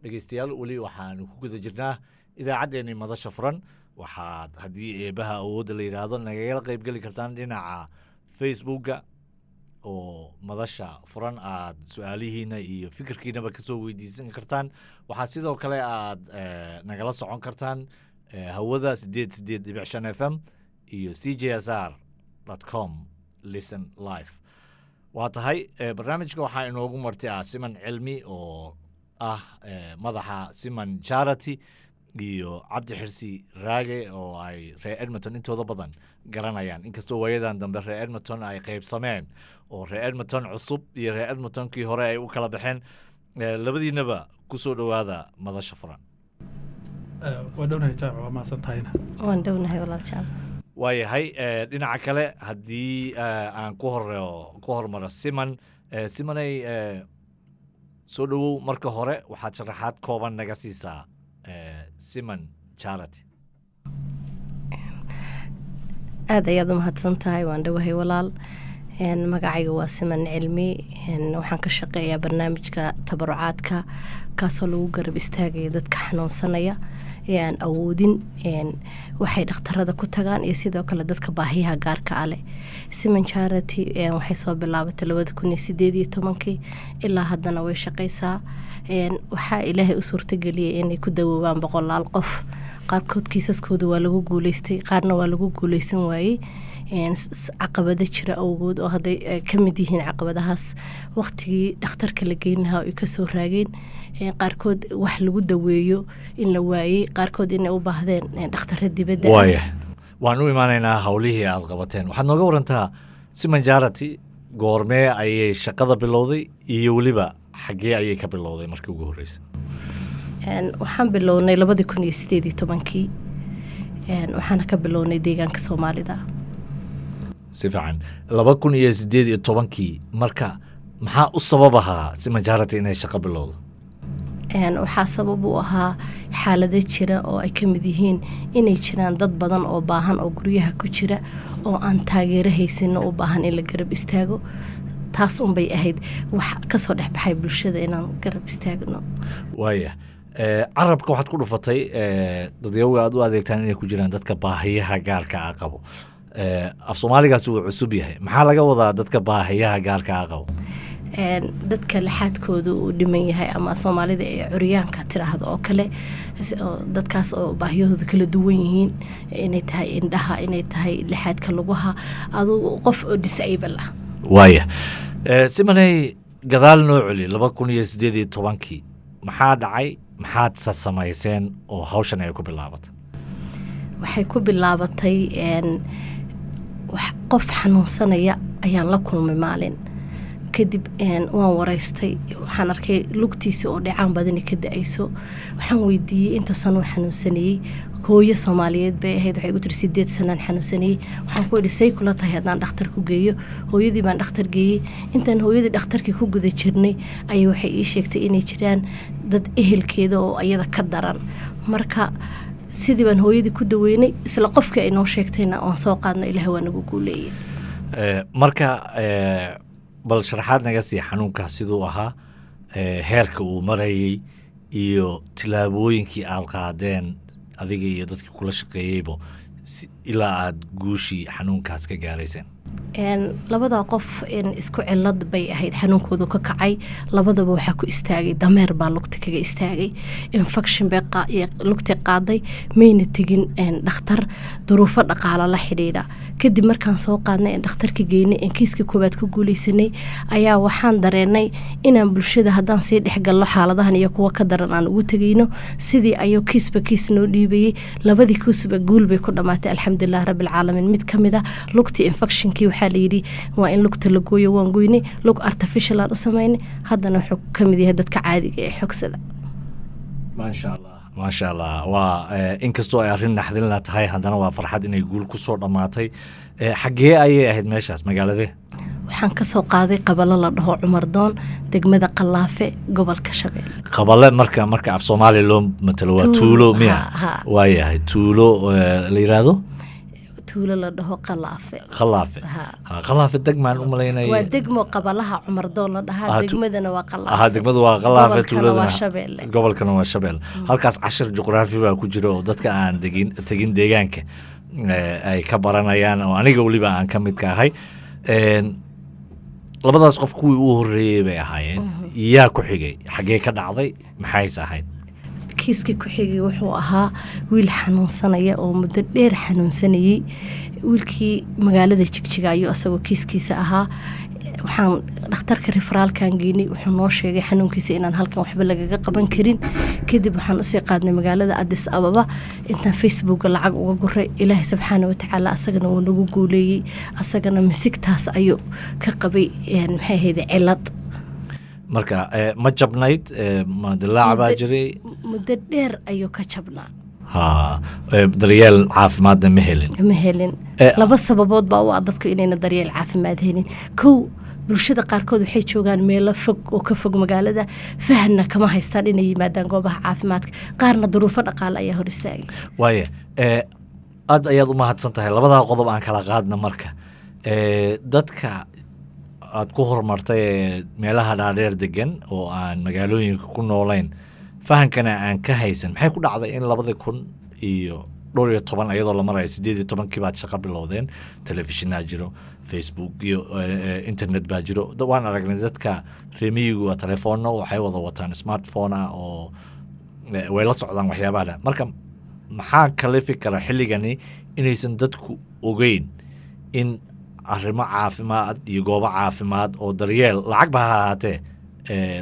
Dhegeystayaal, weli waxaanu ku guda jirnaa idaacaddeenii Madasha Furan. Waxaad, haddii Eebaha awoodda la yidhaahdo, nagagala qaybgeli kartaan dhinaca Facebooka oo Madasha Furan aad su-aalihiina iyo fikirkiinaba kasoo weydiisan kartaan. Waxaa sidoo kale aad nagala socon kartaan hawada 88.5 FM iyo CJSR.com listen live. Waa tahay, barnaamijka waxaa inoogu marti ah Siman Cilmi oo ah madaxa Siman Charity iyo Cabdi Xirsi Raage oo ay reer Edmonton intooda badan garanayaan, inkastoo waayadan dambe reer Edmonton ay qaybsameen oo reer Edmonton cusub iyo reer Edmontonkii hore ay u kala baxeen. Labadiinaba kusoo dhowaada Madasha Furan. Waa dhownahay, Jaamac, waa mahadsan tahayna. Waan dhownahay, walaal Jaamac. Waayahay, dhinaca kale haddii aan ku horeo ku hormaro Siman, Simanay, soo dhowow. Marka hore waxaad sharaxaad kooban naga siisaa Siman Charity. Aada ayaad u mahadsan tahay, waan dhowahay, walaal. Magacayga waa Siman Cilmi. Waxaan ka shaqeeyaa barnaamijka tabarucaadka, kaasoo lagu garab istaagaya dadka xanuunsanaya ee aan awoodin waxay dhakhtarada ku tagaan iyo sidoo kale dadka baahiyaha gaarka ah leh. Siman Charity waxay soo bilaabatay 2018-kii, ilaa haddana way shaqeysaa. Waxaa Ilaahay u suurtageliyay inay ku dawoobaan boqolaal qof. Qaarkood kiisaskooda waa lagu guuleystay, qaarna waa lagu guuleysan waayey caqabado jira awgood, oo hadday ka mid yihiin caqabadahaas waqtigii dhakhtarka la geyn lahaa oo ay kasoo raageen, qaarkood wax lagu daweeyo in la waayey, qaarkood inay u baahdeen dhakhtaro dibadda ah. Waaya, waan u imaanaynaa howlihii aad qabateen. Waxaad nooga warantaa Siman Charity goormee ayay shaqada bilowday iyo weliba xaggee ayay ka bilowday markii ugu horreysay? Waxaan bilownay 2018-kii, waxaana ka bilownay deegaanka Soomaalida. Si fiican, 2018-kii. Marka maxaa u sabab ahaa Siman Charity inay shaqo bilowdo? Waxaa sabab u ahaa xaalado jira oo ay ka mid yihiin inay jiraan dad badan oo baahan oo guryaha ku jira oo aan taageero haysanin, u baahan in la garab istaago. Taas unbay ahayd wax kasoo dhex baxay bulshada inaan garab istaagno. Waaya, carabka waxaad ku dhufatay dadyawga aad u adeegtaan inay ku jiraan dadka baahiyaha gaarka ah qabo. Af Soomaaligaasi wuu cusub yahay. Maxaa laga wadaa dadka baahiyaha gaarka ah qabo? Dadka laxaadkooda uu dhiman yahay ama Soomaalida ee curyaanka tiraahdo oo kale, oo dadkaas oo baahiyahooda kala duwan yihiin, inay tahay indhaha, inay tahay lixaadka lugaha, adugu qof oo disable ah. Waaya, Simanay, gadaal noo celi 2018-kii. Maxaa dhacay? Maxaad sa samayseen oo hawshan ay ku bilaabatay? Waxay ku bilaabatay qof xanuunsanaya ayaan la kulmay maalin kadib. Waan wareystay. Waxaan arkay lugtiisa oo dhecaan badani ka da-ayso. Waxaan weydiiyey inta sanuu xanuunsanayey. Hooyo Soomaaliyeed bay ahayd. Waxay igu tiri, 8 sanaan xanuunsanayey. Waxaan ku idhi, say kula tahay haddaan dhakhtar ku geeyo? Hooyadii baan dhakhtar geeyey. Intaan hooyadii dhakhtarkii ku guda jirnay ayay waxay ii sheegtay inay jiraan dad ehelkeeda oo ayada ka daran. Marka sidii baan hooyadii ku daweynay. Isla qofkii ay noo sheegtayna waan soo qaadnay. Ilaah waa nagu guuleeyey. Marka bal sharaxaad naga sii xanuunkaas siduu ahaa, heerka uu marayey iyo tillaabooyinkii aad qaadeen adiga iyo dadkii kula shaqeeyeyba ilaa aad guushii xanuunkaas ka gaarayseen. Labada qof isku cilad bay ahayd. Xanuunkoodu ka kacay labadaba waxaa ku istaagay dameer baa lugta kaga istaagay. Infection bay lugti qaaday. Mayna tegin dhakhtar, duruufo dhaqaalo la xidhiidha. Kadib markaan soo qaadnay en dhakhtarka geynay en kiiska koowaad ku guuleysanay ayaa waxaan dareenay inaan bulshada haddaan sii dhexgalno xaaladahan iyo kuwa ka daran aan ugu tegayno. Sidii ayuu kiisba kiis noo dhiibayey. Labadii kiisba guul bay ku dhammaatay, alxamdulilah rabbilcaalamiin. Mid ka mid ah lugtii infectionkii waxaa layidhi waa in lugta la gooyo. Waan goynay, lug artificial aan u samaynay. Haddana wuxuu ka mid yahay dadka caadiga ee xogsada. Maasha Allah, maasha Allah. Waa inkastoo ay arrin naxdinla tahay, haddana waa farxad inay guul ku soo dhammaatay. Xaggee ayay ahayd meeshaas, magaaladee? Waxaan kasoo qaaday qabalo la dhaho Cumar Doon, degmada Qalaafe, gobolka Shabeelle. Qabale marka af Soomaaliya loo matalo waa tuulo miya? Ha. Waayahay, tuulo la yiraahdo. Tuulo la dhaho Qalaafe. Qalaafe. Ha. Ha, Qalaafe degmaan u malaynaya. Waa degmo qabalaha Cumardoon la dhahaa. Degmadana waa Qalaafe. Aha, degmadu waa Qalaafe. Gobolkana Tuuladana waa Shabeelle. Gobolkana waa Shabeelle. Halkaas cashir juqraafi baa ku jira oo dadka aan degin tegin deegaanka ay ka baranayaan, oo aniga weliba aan ka midka ahay. Labadaas qof kuwii u horreeyey bay ahaayeen. Yaa ku xigay? Xaggee ka dhacday? Maxayse ahayd? Kiiskii ku xigay wuxuu ahaa wiil xanuunsanaya oo muddo dheer xanuunsanayey. Wiilkii magaalada Jigjiga ayuu asagoo kiiskiisa ahaa. Waxaan dhakhtarka referral-kan geynay, wuxuu noo sheegay xanuunkiisa inaan halkan waxba lagaga qaban karin. Kadib waxaan usii qaadnay magaalada Addis Ababa. Intaan Facebooka lacag uga guray, Ilaahay subxaana watacaala asagana wuu nagu guuleeyey. Asagana misigtaas ayuu ka qabay, maxay ahayd, cilad. Marka ma jabnayd? Ma dilaac baa jiray? Muddo dheer ayuu ka jabnaa. Ha, daryeel caafimaadna ma helin? Ma helin. Laba sababood baa u ah dadku inayna daryeel caafimaad helin. Kow, bulshada qaarkood waxay joogaan meelo fog oo ka fog magaalada, fahanna kama haystaan inay yimaadaan goobaha caafimaadka. Qaarna duruufo dhaqaale ayaa hor istaagay. Waaya, aad ayaad u mahadsan tahay. Labadaa qodob aan kala qaadna. Marka dadka aad ku horumartay ee meelaha dhaadheer degan oo aan magaalooyinka ku noolayn, fahankana aan ka haysan, maxay ku dhacday in 2014 iyadoo la marayo, 18-kii baad shaqo bilowdeen? Telefishinaa jiro, Facebook iyo internet baa jiro. Waan aragnay dadka reemiyigu waa telefoonno waxay wada wataan smartphone ah oo way la socdaan waxyaabaha dhan. Marka maxaa kalifi kara xilligani inaysan dadku ogeyn in arrimo caafimaad iyo goobo caafimaad oo daryeel lacag ba ha ahaatee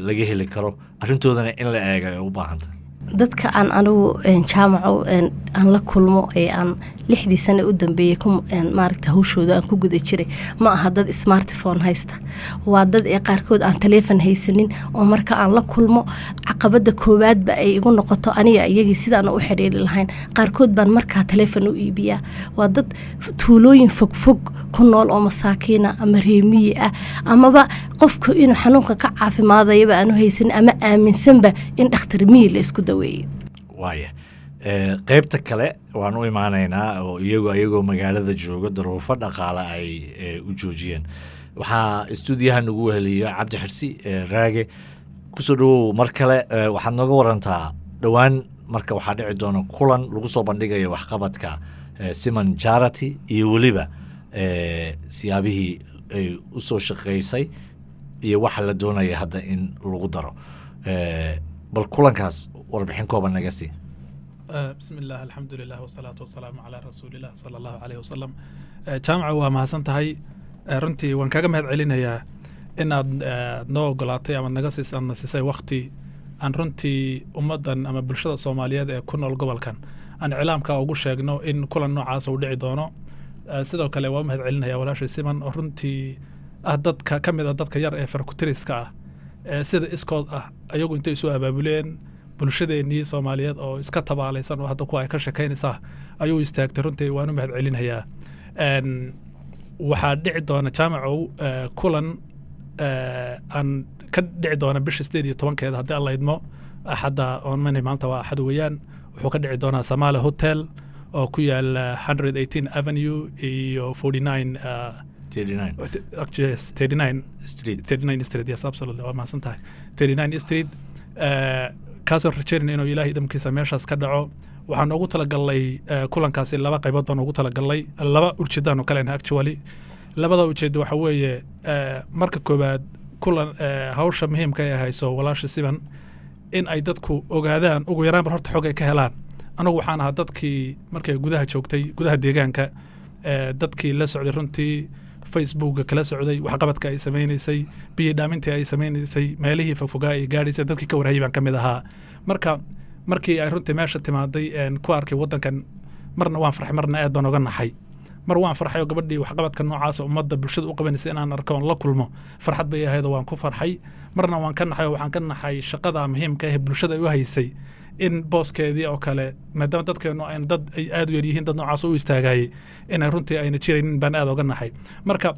laga heli karo, arrintoodana in la eega ay u baahan tahay? Dadka aan anigu jaamaco aan la kulmo ee aan 6dii sane u dambeeyey ku maaragta hawshooda aan ku guda jiray ma aha dad smartphone haysta. Waa dad ee qaarkood aan taleefon haysanin, oo marka aan la kulmo caqabada koowaadba ay igu noqoto aniga iyagii sidaan u xidhiiri lahayn. Qaarkood baan markaa taleefon u iibiyaa. Waa dad tuulooyin fogfog ku nool oo masaakiina ama reemiyi ah, amaba qofku inuu xanuunka ka caafimaadayaba aanu haysanin, ama aaminsanba in dhakhtar miyi la isku daweeyo. Waaya, qaybta kale waan u imaanaynaa, oo iyagu ayagoo magaalada jooga daruufo dhaqaale ay u joojiyeen. Waxaa istuudiyaha nagu weheliyo Cabdi Xirsi Raage. Kusoo dhawow mar kale. Waxaad nooga warantaa dhowaan marka waxaa dhici doona kulan lagu soo bandhigayo waxqabadka Siman Charity iyo weliba siyaabihii ay u soo shaqeysay iyo waxa la doonaya hadda in lagu daro. Bal kulankaas warbixin kooban naga sii. Bismi illah, alxamdu lilah, wasalaatu wasalaamu calaa rasuulillah sala Allahu caleyhi wasalam. Jaamaca, waa mahadsan tahay. Runtii waan kaga mahad celinayaa inaad noo ogolaatay ama naga siis aadna siisay wakti aan runtii ummaddan ama bulshada Soomaaliyeed ee ku nool gobolkan aan iclaamka ugu sheegno in kulan noocaasa uu dhici doono. Sidoo kale waa u mahad celinaya walaashay Siman, oo runtii ah dadka ka mid a dadka yar ee farkutiriska ah ee sida iskood ah ayagu intay isu abaabuleen bulshadeenii Soomaaliyeed oo iska tabaalaysan oo hadda kuwa ay ka sheekaynaysaa ayuu istaagtay. Runtii waan u mahad celinayaa. Waxaa dhici doona, jaamacow, kulan aan ka dhici doona bisha 18-keeda, haddii Alla idmo, Axadda oon manay, maanta waa Axad weeyaan. Wuxuu ka dhici doonaa Samale Hotel oo ku yaala 118 Avenue iyo 49 39. Actually, yes, 39 Street. 39 Street, yes, absolutely, waa mahadsan tahay. 39 Street. Kaasoo rajaynayna inuu Ilaahay idamkiisa meeshaas ka dhaco. Waxaan ugu talagalnay kulankaasi laba qaybood baan ugu talagalnay, laba ujeedaan oo kalena. Actually, labada ujeedo waxa weeye, marka koowaad, kulan hawsha muhiimka ay hayso walaasha Siman in ay dadku ogaadaan, ugu yaraan bar horta xog ay ka helaan. Anagu waxaan ahaa dadkii markay gudaha joogtay, gudaha deegaanka, dadkii la socday, runtii Facebooka kala socday waxqabadka ay samaynaysay, biyo dhaamintii ay samaynaysay, meelihii fogfogaa ay gaadhaysay, dadkii ka warhayay baan ka mid ahaa. Marka markii ay runtii meesha timaaday een ku arkay waddankan, marna waan farxay, marna aad baan oga naxay. Mar waan farxay oo gabadhii waxqabadka noocaasa ummadda bulshada u qabanaysa inaan arko oon la kulmo farxad bay ahayd oo waan ku farxay. Marna waan ka naxay oo waxaan ka naxay shaqada muhiimka ah ee bulshada ay u haysay in booskeedii oo kale, maadaama dadkeenu ayna dad ay aad u yar yihiin dad noocaas u istaagayay, inay runtii ayna jiraynin baan aad oga naxay. Marka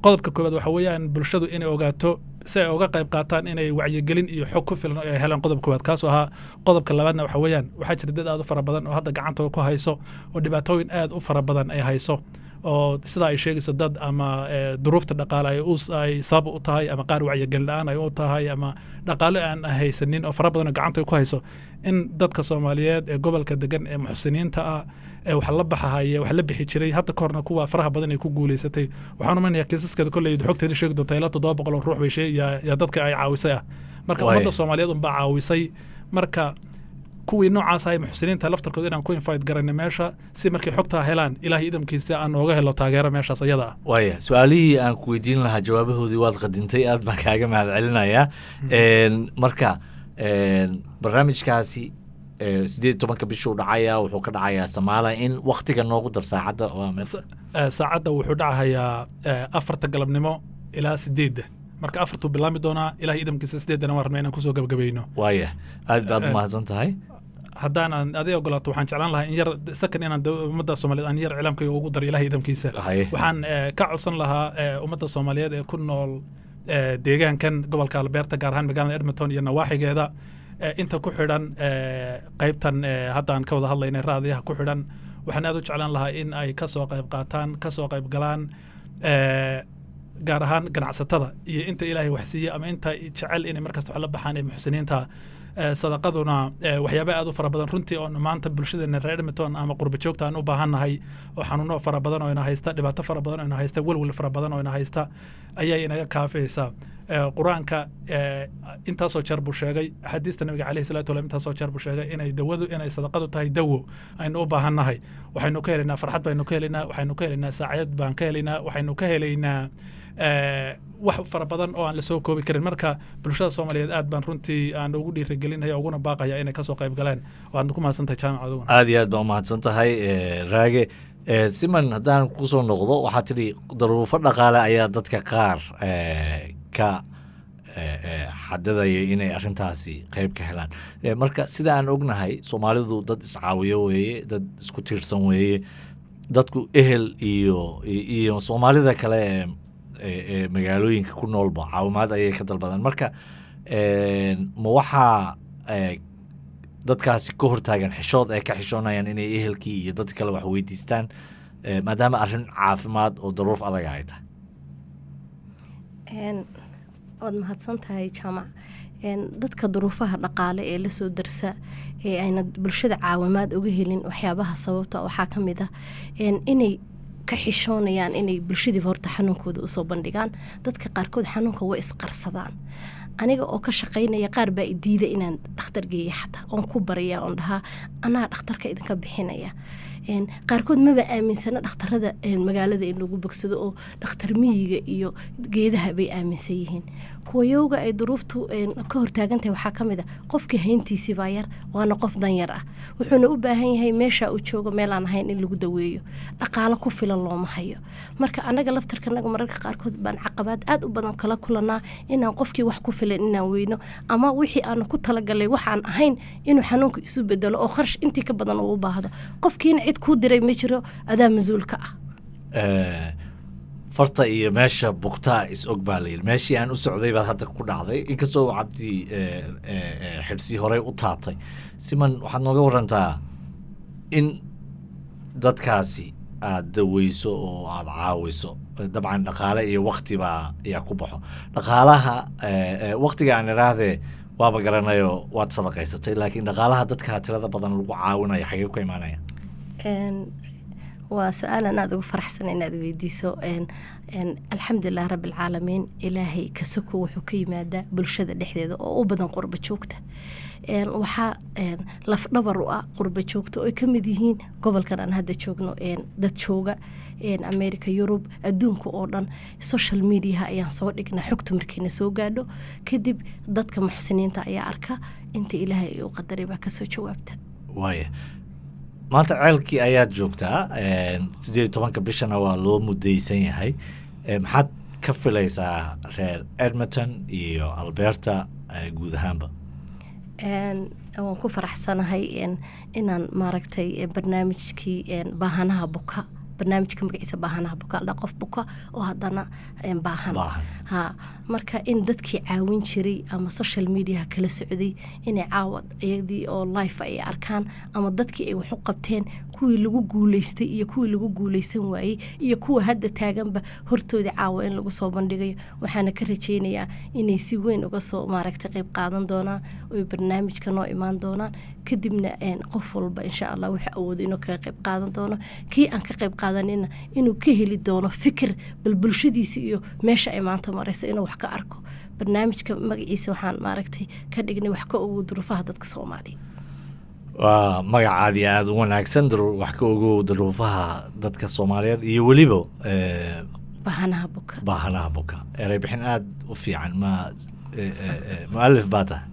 Qodobka koowaad waxa weeyaan bulshadu inay ogaato si ay uga qayb qaataan, inay wacyigelin iyo xog ku filan ay helaan, qodob koowaad kaasoo ahaa. Qodobka labaadna waxa weeyaan waxaa jira dad aad u fara badan oo hadda gacantooda ku hayso oo dhibaatooyin aad u fara badan ay hayso, oo sidaa ay sheegayso dad ama duruufta dhaqaale ay sabab u tahay, ama qaar wacyigelin la'aan ay u tahay, ama dhaqaale aan haysanin oo fara badan oo gacanta ku hayso, in dadka Soomaaliyeed ee gobolka degan ee muxsiniinta ah ee wax la baxahaya, wax la bixi jiray hadda ka horna, kuwa faraha badan ay ku guuleysatay. Waxaan umanayaa kiisaskeeda kolley xogteeda sheegi doonta, ilaa 700 oo ruux bay yaa dadka ay caawisay ah. Marka ummadda Soomaaliyeed unbaa caawisay. Marka kuwii noocaas ahay muxsiniinta laftarkooda inaan ku invite garayna meesha, si markay xogtaa helaan, Ilaahay idamkiisa aan nooga helo taageero meeshaas ayada ah. Waaya, su-aalihii aan ku weydiin lahaa jawaabahoodii waad qadintay, aad baan kaaga mahad celinayaa. Marka barnaamijkaasi 18-ka bishuu dhacaya, wuxuu ka dhacayaa Samaala. In waktiga noogu dar, saacadda waa Saacadda wuxuu dhacahayaa 4-ta galabnimo ilaa 8-da. Marka 4-tuu bilaami doonaa, Ilahay idamkiisa 8-dana waan rabnaa inaan kusoo gabagabayno. Waaya, aad baad umahadsan tahay. Haddaanan adiga ogolaato, waxaan jeclaan lahaa in yar sakan inaan ummadda Soomaaliyeed aan yar iclaamkayga ugu daro, Ilahay idamkiisa. Waxaan ka codsan lahaa ummadda Soomaaliyeed ee ku nool deegaankan gobolka Alberta, gaar ahaan magaalada Edmonton iyo nawaaxigeeda, inta ku xidhan qaybtan hadda aan ka wada hadlaynay raadiyaha ku xidhan, waxaan aad u jeclaan lahaa in ay kasoo qayb qaataan, kasoo qayb galaan, gaar ahaan ganacsatada iyo inta Ilaahay wax siiye ama inta jecel inay markasta wax la baxaan ee muxsiniinta. Sadaqaduna waxyaaba aad u fara badan runtii oo maanta bulshadeena reer Edmonton ama qurba joogta aan u baahannahay, oo xanuuno fara badan oo ina haysta, dhibaato fara badan oo ina haysta, welwel fara badan oo ina haysta ayay inaga kaafaysaa. Qur-aanka intaasoo jeer buu sheegay, axaadiista Nabiga caleyhi salaatu wasalam intaasoo jeer buu sheegay inay dawadu, inay sadaqadu tahay dawo aynu u baahannahay. Waxaynu ka helaynaa farxad baynu ka helaynaa, waxaynu ka helaynaa saacad baan ka helaynaa, waxaynu ka helaynaa wax fara badan oo aan lasoo koobi karin. Marka bulshada Soomaaliyeed aad baan runtii aan ugu dhiirigelinaya, uguna baaqaya inay kasoo qayb galaan. Waadna ku mahadsantahay, Jaamac, adiguna. Aad iyo aad baa umahadsan tahay, Raage. Siman, haddaan kusoo noqdo, waxaa tidhi daruufo dhaqaale ayaa dadka qaar ka xadadaya inay arrintaasi qayb ka helaan. Marka sida aan ognahay, Soomaalidu dad iscaawiyo weeye, dad isku tiirsan weeye, dadku ehel iyo Soomaalida kale ee magaalooyinka ku noolba caawimaad ayay ka dalbadaan. Marka ma waxaa dadkaasi ka hortaagan xishood ay ka xishoonayaan inay ehelkii iyo dadka kale wax weydiistaan, maadaama arrin caafimaad oo daruuf adaga ay tahay? Waad mahadsan tahay, Jaamac. Dadka duruufaha dhaqaale ee lasoo darsa ee ayna bulshada caawimaad uga helin, waxyaabaha sababta waxaa ka mid ah inay ka xishoonayaan inay bulshadiiba horta xanuunkooda usoo bandhigaan. Dadka qaarkood xanuunka way isqarsadaan. Aniga oo ka shaqaynaya, qaar baa idiida inaan dhakhtar geeya xataa, oon ku baraya, oon dhahaa anaa dhakhtarka idinka bixinaya. Qaarkood maba aaminsana dhakhtarada magaalada in lagu bogsado, oo dhakhtar miyiga iyo geedaha bay aaminsan yihiin. Kuwayowga ay duruuftu ka hortaagantahay waxaa ka mid a qofkii hayntiisii baa yar, waana qof danyar ah, wuxuuna u baahan yahay meesha uu joogo meelaan ahayn in lagu daweeyo, dhaqaalo ku filan looma hayo. Marka annaga laftarkanaga mararka qaarkood baan caqabaad aad u badan kala kulanaa inaan qofkii wax ku filan inaan weyno, ama wixii aanu ku talagalay waxaan ahayn inuu xanuunka isu bedelo oo kharash intii ka badan uu u baahdo. Qofkiina cid kuu diray ma jiro, adaa mas-uulka ah. Farta iyo meesha bugtaa is og baa layidhi. Meeshii aan u socday baad hadda ku dhacday, inkastoo uu Cabdi Xidhsi horey u taabtay. Siman, waxaad nooga warantaa in dadkaasi aad daweyso oo aada caawiso, dabcan dhaqaale iyo wakti baa ayaa ku baxo. Dhaqaalaha, waktiga aan idhaahdee, waaba garanayo, waad sadaqaysatay, laakiin dhaqaalaha dadka tirada badan lagu caawinayo xagee ku imaanaya? Waa su-aalan aada ugu faraxsan inaad weydiiso. Alxamdulilah rabbi alcaalamiin, Ilaahay kasoko wuxuu ka yimaadaa bulshada dhexdeeda oo u badan qurba joogta. Waxaa lafdhabar u ah qurba joogta oo ay ka mid yihiin gobolkan aan hadda joogno dad jooga, America, Yurub, adduunka oo dhan. Social mediaha ayaan soo dhignaa xogta. Markayna soo gaadho kadib, dadka muxsiniinta ayaa arka, inta Ilaahay u qadaray baa kasoo jawaabta. Waaya, maanta ceelkii ayaad joogtaa, 18-ka bishana waa loo mudaysan yahay. Maxaad ka filaysaa reer Edmonton iyo Alberta guud ahaanba? Waan ku faraxsanahay inaan maaragtay barnaamijkii baahanaha buka. Barnaamijka magaciisa Baahanaha Buka la, qof buka oo haddana baahan. Baahan. Ha, marka in dadkii caawin jiray ama social mediaha kala socday inay caawa iyadii oo live ay arkaan, ama dadkii ay wax u qabteen, kuwii lagu guuleystay iyo kuwii lagu guuleysan waayey iyo kuwa hadda taaganba, hortooda caawa in lagu soo bandhigayo. Waxaana ka rajeynayaa inay si weyn uga soo, maaragtay, qayb qaadan doonaan oy barnaamijka noo imaan doonaan. Kadibna qof walba, insha Allah, wuxuu awoodo inuu kaga qayb qaadan doono, kii aan ka qayb qaadanina inuu ka heli doono fikir bal bulshadiisa iyo meesha ay maanta marayso inuu wax ka arko. Barnaamijka magaciisa waxaan, maaragtay, ka dhignay Wax ka Ogow Duruufaha Dadka Soomaaliya. Waa magacaadi aada u wanaagsan, Wax ka Ogow Duruufaha Dadka Soomaaliyeed iyo weliba Baahanaha Buka. Baahanaha Buka. Erey bixin aada u fiican. Ma mualif baa tahay?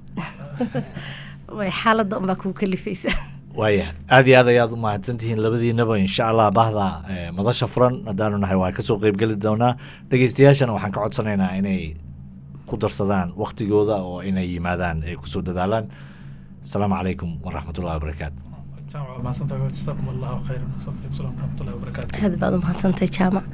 Way xaaladda unbaa kugu kalifaysa. Waaya, aad iyo aad ayaad u mahadsantihiin labadiinaba. Insha Allah, bahda Madasha Furan haddaanu nahay waa kasoo qeybgeli doonaa. Dhegeystayaashana waxaan ka codsanaynaa inay ku darsadaan waktigooda oo inay yimaadaan ay kusoo dadaalaan. Asalaamu calaykum waraxmatullahi wabarakaatu. Jaamac, waa mahadsantahay. Jasaakum Allahu khayran. Wasalaamu waraxmatullahi wabarakaatu. Aad baad u mahadsantahay, Jaamac.